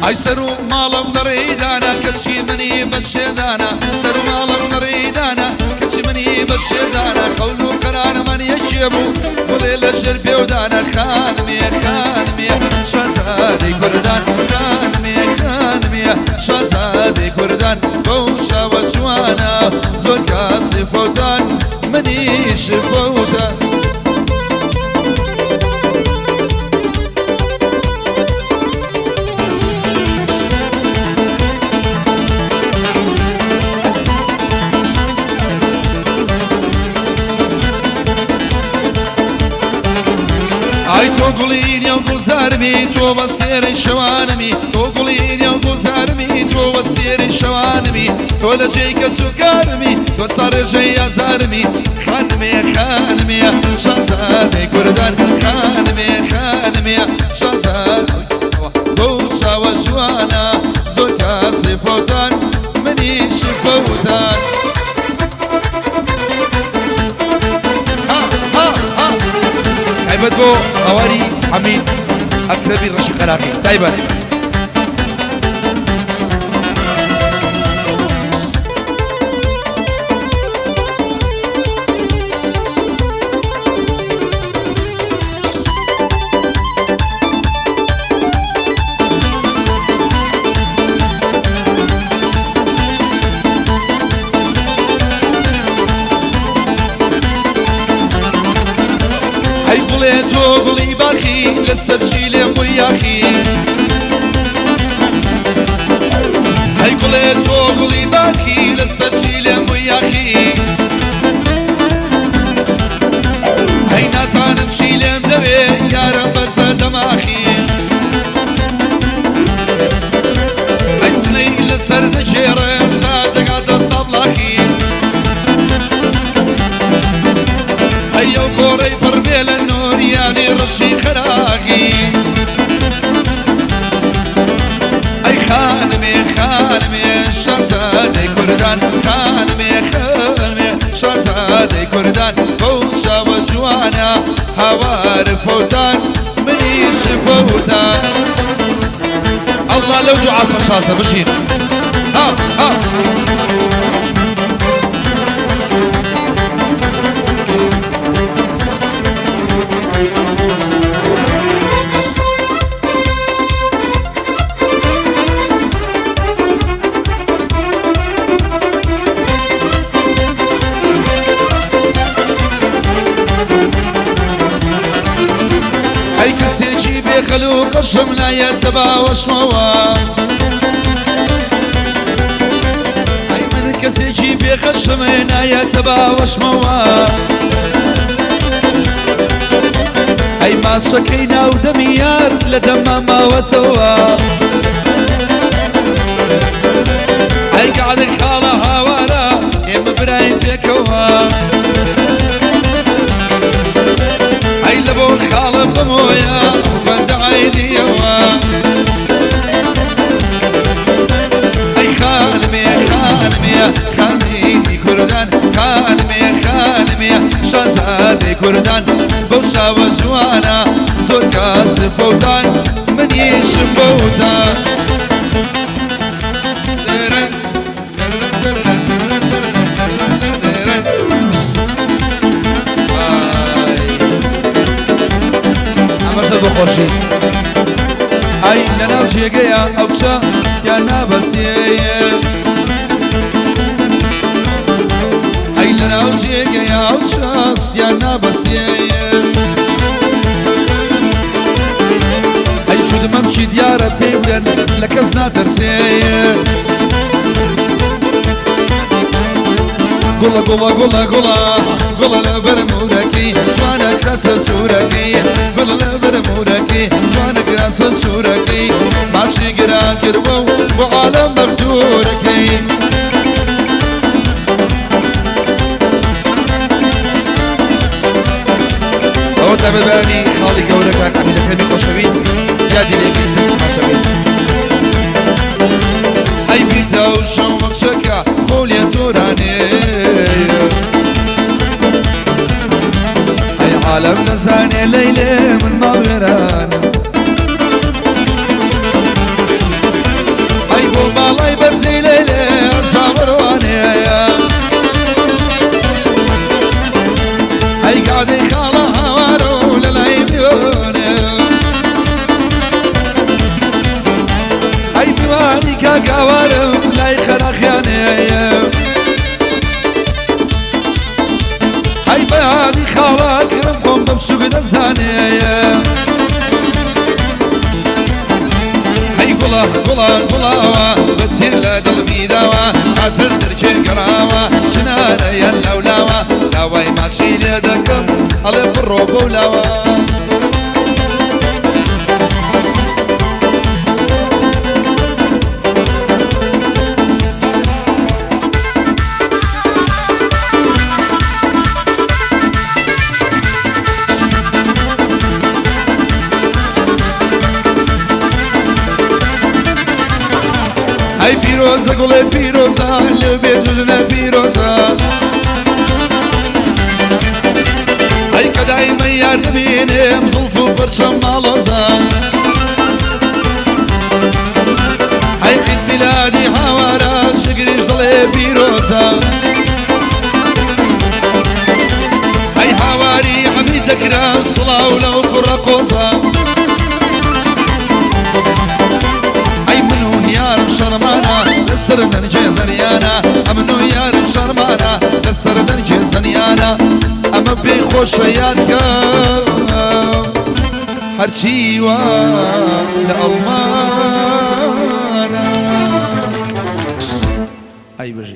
ئای سەر و ماڵم لە ڕێدانە کەچی منی بەشێدانە، سەر و ماڵم لە ڕێدانە کەچی منی بەشێدانە، قەول و قەرارمان یەکێ بوو بڵێ لە ژێر پێودانە. خانمێ خانمێ شازادەی کوردان، خانمێ خانمێ شازادەی کوردان، بەو چاوە جوانە زۆر کاسی فەوتان منیش فەوتان. ئای تۆ گوڵی نێو گوڵزارمی، تۆ بەستێرەی شەوانمی، تۆ گوڵی نێو گوڵزارمی، تۆ بەستێرەی شەوانمی، تۆ لە جێی کەس و کارمی، تۆ ساڕێژەی ئازارمی. خانمێ خانمێ شازادەی کوردان، خانمێ خانمێ شازاد، بەو چاوە جوانە زۆر کاسی فەوتان منیش فەوتان. تایبەت بۆ هاواری حەمید ئەکرەبی ڕەشی قەراقی تایبەت. ئەی گوڵێ تۆ گوڵی باخی، لەسەر چی لێم بووی یاخی؟ ئەی گوڵێ تۆ گوڵی باخی، لەسەر چی لێم بووی یاخی؟ ئەی نازانم چی لێم دەوێ، یارم بەرزە دەماخی. ئەی سنەی لەسەر دەگێڕم تا دەگاتە سابڵاخی. ئەی ئەو کۆڕەی پڕ بێ لە نۆر یادی ڕەشی خەراغی. ئەی خانمێ خانمێ شازادەی کوردان، خانمێ خانمێ شازادەی کوردان، بەو چاوە جوانە هاوار فەوتان منیش فەوتان. ئەڵڵا لەو دوو عاسە شازە بژین. ها ها. ئەی کەسێکی بێخەل و قەشم نایەتە باوەشمەوە، ئەی من کەسێکی بێخەشم نایەتە باوەشمەوە، ئەی ماچەکەی ناو دەمی یار لە دەما ماوەتەوە. ئەی گەعدە خاڵە هاوارە ئێمە براین پێکەوە، ئەی لە بۆ خاڵە بمۆیە بەندە عیدیەوە. ئەی خانمێ خانمێ خانمی کوردان، خانمێ خانمێ شازادەی کوردان، بەو چاوە جوانە زۆر کاس فەوتان منیش فەوتان. ئەمەشە بۆ خۆشی. ئەی لەناو جێگەیە ئەو کچە ستیان نابەسێ، ئەی لەناو جێگەیە ئەو کچە ستیان نابەسێ، ئەی چودمەمکی دیارە پێی بدەن لە کەس ناترسێ. گوڵە گوڵە گوڵە گوڵە گوڵە لە بەرمورەکەی جوانە کراسە سوورەکەی، گوڵە لە بەرمورەکەی جوانە کراسە سوورەکەی، ماچی گران کردووە و بۆ عالەم مەغدورەکەی. ئەوە تابەبانی خاڵی گەورە کاک عەمیدەکەمی خۆشەویست یادی لێکرد دەست ماچەکەی. ئەی بیردا و شەو مەخشەکە خۆ لێ تۆرانێ، ئەی عالەم نەزانێ لەیلێ من ماڵوێرانم. بۆ باڵای بەرزی لەیلێ چاوەڕوانەیە. ئەی کادەی خاڵە هاوارۆ لە لای میوانێ، ئەی میوانی کاکاوارم لای خەراخیانەیە. ئەی بەیانی خاڵاکرم خۆم بەم سوک دەزانێیە. هەی گوڵە گوڵە گوڵاوە بەتیر لە دڵمی داوە، خاتر دەرکێ گەڕاوە چنارەیە لەولاوە، داوای ماچی لێ دەکەم ئەڵێ بڕۆ بەولاوە. ئەی پیرۆزە گوڵێ پیرۆزە لێ بێ جژنە پیرۆزە، ئەی کە دایمە یار دەبینێم زوڵف و پرچەم ماڵۆزە. ئەی عید میلادی هاوارە شگریش دڵێ پیرۆزە، ئەی هاواری حەمید دەکرام سڵاو لەو کوڕە قۆزە. ئەی من و یارم شەرمانە لەسەر دەنگێ زەریانە، ئەمن و یارم شەرمانە لەسەر دەنگێ زەنیانە، ئەمە پێی خۆشە یادکەم هەرچی وا لە ئەڵمانە. ئەی بژی.